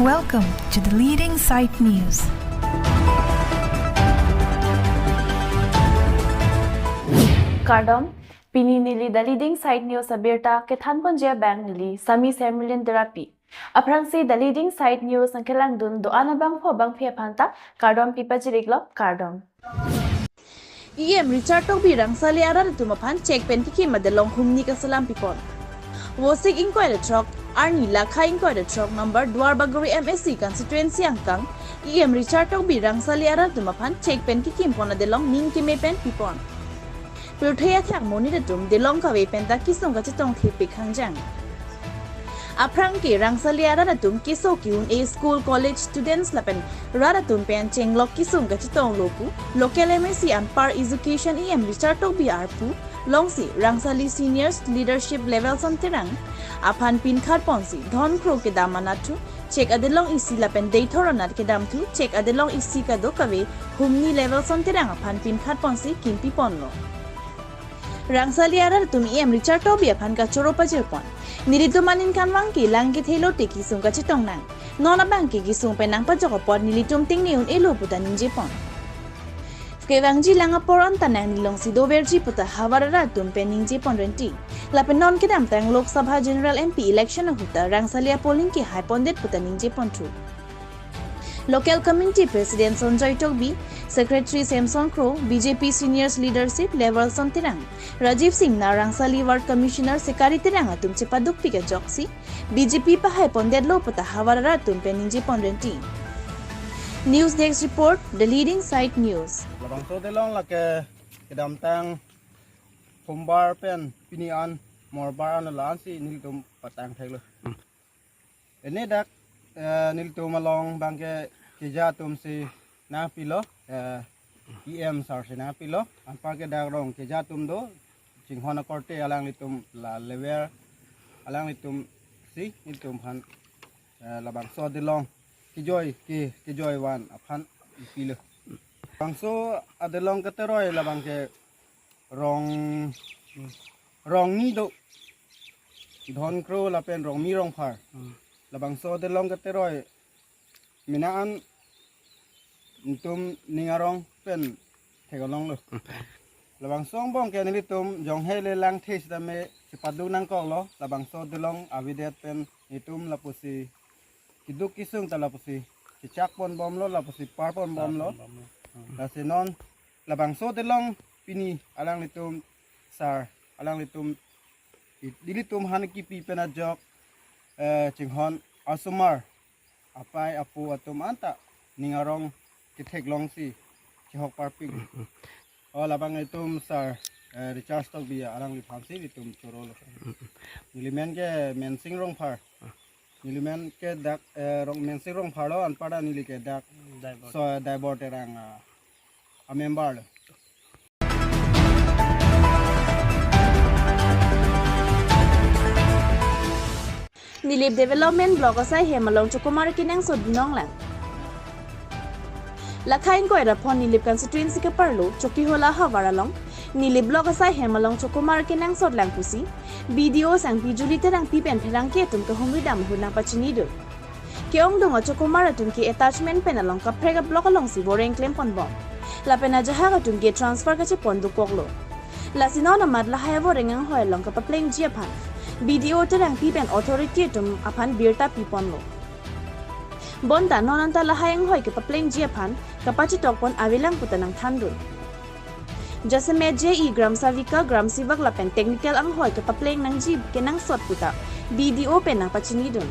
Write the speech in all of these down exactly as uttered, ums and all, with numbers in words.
Welcome to the Leading Site News. Kardom, pini neli The Leading Site News abirta kethanponji abang neli Sami Sermilin Derapi. Aphrangsi The Leading Site News nangkelangdun do-an abangphu abangphi aphanta kardom pipajiriklo, kardom. E M Richard Tokbi Rangsali arat atum aphan chek pen kekim adelong humni kaselam pipon. Vosik ingkoi ra throk arni Lakha ingkoi ra throk number Duarbagori M A C constituency angkang E M Richard Tokbi Rangsali arat atum aphan chek pen kekimpon adelong ning keme pen pipon. Pirthe athak monit atum delong kave penta kesung kachetong thepik hangjang. Aphrang ke Rangsali arat atum keso ke-un-e school college students lapen rat atum pen chenglok kesung kachetonglo pu local M A C anpar education E M Richard Tokbi arpu longsi Rangsali seniors leadership Levelson Terang aphan pinkhatponsi dhon kro kedam anatthu chek adelong isi lapen deithor anat kedamthu chek adelong isi kadokave humni Levelson Terang aphan pinkhatponsi kimpiponlo. Rangsali arat atum E M Richard Tokbi aphan kachoro pajirpon. Nelitum aning kanvang ke lang kethelo te kesung kachetong nang. Non abang ke kesung pen nangpajok apot nelitum tengne un-elo puta ningjepon. Kevangji lang apor anta nangnilongsi doverji puta havar arat atum pen ningjepon renti. Lapen non kedamtang Lok Sabha General M P election ahut ta Rangsali apolling kehaipondet puta ningjeponthu. Local Committee President Sanjoy Tokbi, Secretary Samson Kro, B J P Seniors Leadership Levelson Terang, Rajiv Singnar, Rangsali Ward Commissioner Sekari Terang atum chepadukpik ajoksi B J P pahaipondetlo puta havar arat atum pen ningjepon renti. News Desk Report, The Leading Site News. Labangso adelong lake kedamtang Sombar pen pini an Morbar an la-ansi nelitum patang theklo. Ene dak, eh, nelitum along abangke keja atumsi nangpilo, eh, E M sir si nangpilo. Anparke dak rong keja atum do, chinghon akorte alanglitum la lever, alanglitumsi nelitum aphan, eh, labangso adelong kejoi ke, kejoi van aphan pilo. Labangso adelong keteroi labangke rong, rongni do. Dhon Kro lapen Rongmi Rongphar. Hmm. Labangso adelong keteroi mena an nelitum ning arong pen theklonglo. Hmm. Labangso angbong ke nelitum jonghe le langthe sitame chepadu nangkoklo, labangso adelong avedet pen nelitum lapusi keduk kesung ta lapusi chechakponbomlo, lapusi parponbomlo. Parponbomlo. Hmm. Lasi non labangso adelong pini alanglitum sir, alanglitum i-, ilitum aphan kipi pen ajok, eh, chinghon asomar apei apo atum anta ning arong ketheklongsi chehok parpik. O labang itum sir, eh, Richard Tokbi alangliphansi itum chorolo. Neli men ke Mensing Rongphar. Neli men ke dak, eh, Rong, Mensing Rongphar lo, anparta neli ke dak Daibor. So, Daibor Terang, ah, a-member lo. Nilip Development Block asai hem along chokomar kenangsot binong lang. Lakha ingkoi ra phon Nilip constituency keparlo Chokihola havar along Nilip Block asai hem along chokomar kenangsot lang pusi B D O Sangpi Julie Terangpi pen pherangke atum kehumri dam ahut nangpachinidun. Ke-ongdung achokomar atum ke attachment pen along kaprek a-block alongsi boreng klemponbom. Lapen ajahak atum ke transfer kachepon dokoklo. Lasi non amat lahai aboreng anghoi along kapaplengji aphan B D O Terangpi pen authority atum aphan birta piponlo. Bonta non anta lahai anghoi kepaplengji aphan kapachetokpon avelang puta nangthandun. Jasemet J E, Gram Savika, Gram Sevak lapen technical anghoi kepapleng nangji kenangsot puta B D O pen nangpachinidun.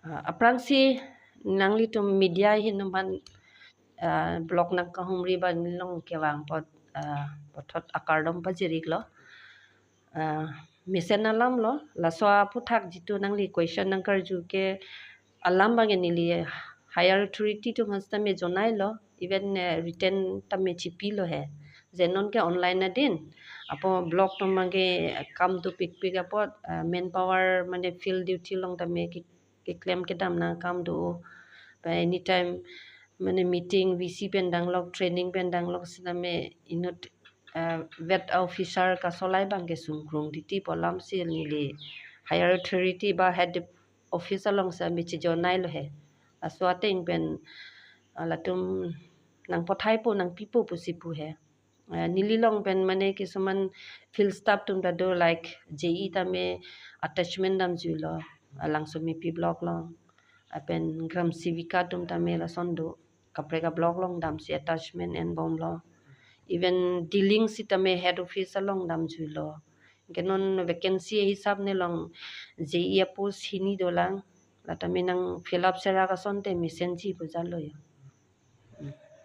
Ah, aphrangsi nanglitum media ahin aman, ah, block nangkahumri abang nelilong kevang apot, ah, puthot akardom pajir-iklo. Ah, mesen alamlo, laso aphuthak jitu nangli question nangkarju ke alam abang neli higher authority atum aphan sitame jonailo, even, eh, written tame chipilo he. Je non ke online adin, apot block atum abang ke kam dopikpik apot, ah, manpower mane field duty along tame ke keklem kedam nangkam do. Ba anytime mane meeting V C pen danglok, training pen danglok sitame inut, eh, vet officer kasolai abang ke sungkrung titi pu alam si neli higher authority ba head office along sitame chijonailo he. Laso ateng pen, ah, latum nangpathaipo nangpipo pusi pu he. Eh, nelilong pen mane kisuman field staff atum ta do, like J E tame attachment damjuilo, ah, Langsomepi block along. Lapen gram sevika atum tame lason do, kaprek ablock along damsi attachment enbomlo. Even dealing sitame head office along damjuilo. Ke non vacancy hisap nelong J E apost hini dolang. Latame nang fill up serak asonte mesenji pu jalo ya.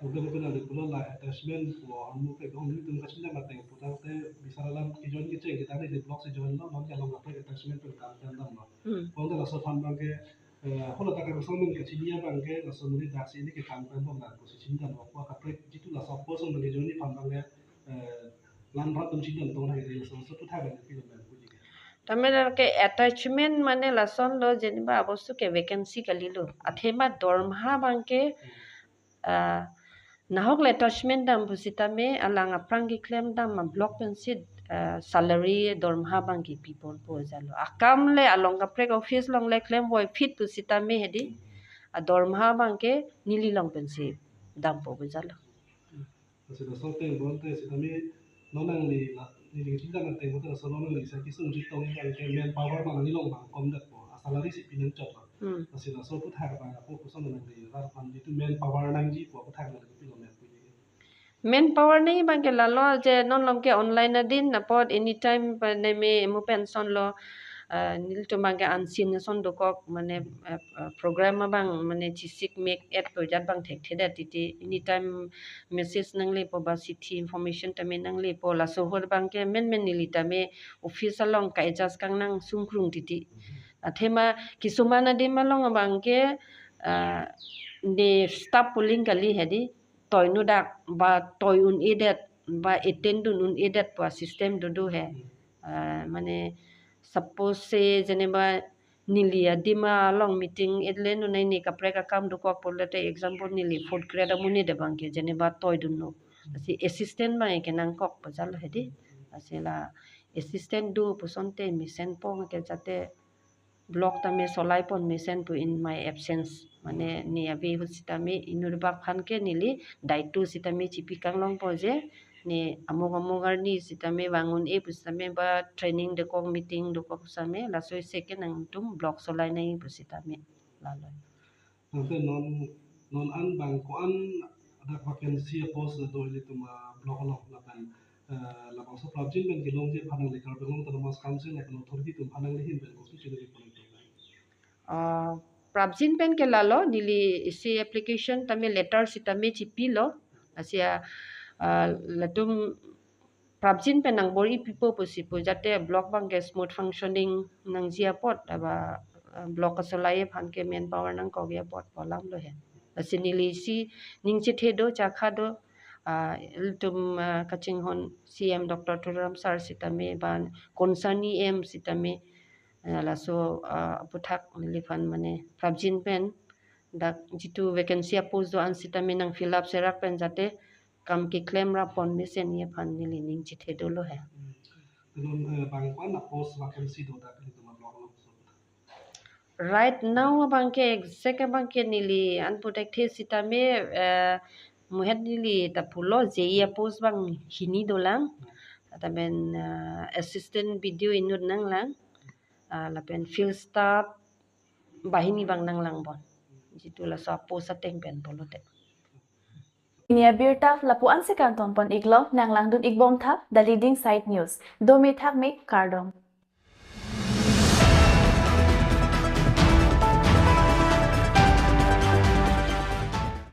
Oke, mungkin ada pula lah attachment ko anu ke dong itu kasih nama teng putar te bisa dalam kejoin kecil kita di block si joinlo, nanti kalau nggak pakai attachment pen kam dan dam lo. Hmm. Kalau nggak langsung paham bang ke, eh, kalau tak ada sama ke sini ya bang ke langsung mulai daksi ini ke kam dan dam lah posisi dan waktu kaprek itu langsung kosong bagi join ini paham bang ke, eh, lan rat dan cinta tong lagi dari langsung satu tahun yang film dan puji ke. Tame ke attachment mane lasonlo, jeniba abostu ke vacancy kalilo. Athema dormaha abang ke, ah, nahok le attachment dam pusitame alang aphrang keklem dam ablock pensi, ah, salary dormaha abang ke pipon pu jalo. Akam le along kaprek office along le klem voi fit pusitame hedi, ah, dormaha abang ke nelilong pensi dampo pu jalo. Laso laso ateng bonta sitame non nangli la neli kachinta ateng bonta laso non nangli sa kisung jitong abang ke manpower abang nelilong abang komdetpo, a salary si pinangchotlo. Hmm. Laso laso aphuthak abang apo koson nangli rat aphan jitu manpower nangjipo aphuthak nangli pilo men puji. Manpower nangji abang ke lalo je non along ke online adin apot anytime pa neme mo pension lo, ah, nelitum abang ke unseen ason dokok mane, ah, ah, program abang mane chisik mek et pu jat abang thekthedet titi anytime message nanglepo ba chithi information tame nanglepo laso ahut abang ke menmen neli tame office along ka-adjust kangnang sungkrung titi. Athema kisuman adim along abang ke, ah, ne staff pooling kali hedi, toi nodak ba toi un-edet ba attend dun un-edet pu a system dodo he. Ah, mane suppose se jeniba neli adim along meeting etle nunai ne kaprek akam dokok pulote example neli fourth grade amonit abang ke jeniba toi dunlo. Lasi assistant abang ke nangkok pu jalo hedi. Lasi la assistant do pusonte mesenpo ke jate block tame solaipon mesenpo in my absence. Mane ne ave ahut sitame inut bak aphan ke neli daito sitame chipi kanglongpo je ne amuk amuk arni sitame vang un-e pusitame ba training dokok meeting dokok sitame laso isi ke nangtum block solai nangji pusitame lalo. Tangte non non an bang ko-an adak vacancy apost do ilitum ablock along lapen, eh, labangso prapjin pen kelongji aphan nangli Karbi Anglong Autonomous Council lapen authority atum aphan nangli ahin pen kopi chini pen pen. Ah, prapjin pen ke lalo neli isi application tame letter sitame chipilo. Lasi, ah, latum prapjin pen nangbor-i pipo pusi pu jate block abang ke smooth functioning nangji apot, aba, ah, block kasolai aphan ke manpower nangkokji apot pu alamlo he. Lasi neli isi ning chethe do, chakha do, ah, ilitum, ah, kachinghon C M Doctor Tuliram sir sitame ba concerned E M sitame, ah, laso, ah, aphuthak neliphan mane prapjin pen dak jitu vacancy apost do-an sitame nang fill up serak pen jate kam keklem rappon mesenji aphan neli ning chethe dolo he. Hmm. Tenun, eh, bang ko-an apost vacancy do dak ilitum ablock along so? Right now abang ke exact abang ke neli an puthekthe sitame, eh, muhet neli ta pulo J E apost abang hini dolang. Hmm. Lapen, eh, assistant B D O inut nanglang. Ah, lapen field staff banghini abang nanglangpon. Jitu laso apost ateng pen pulote. Pini abirta lapu-an si kangtonpon-iklo, nanglangdun-ikbomtha The Leading Side News. Dome thakme, kardom.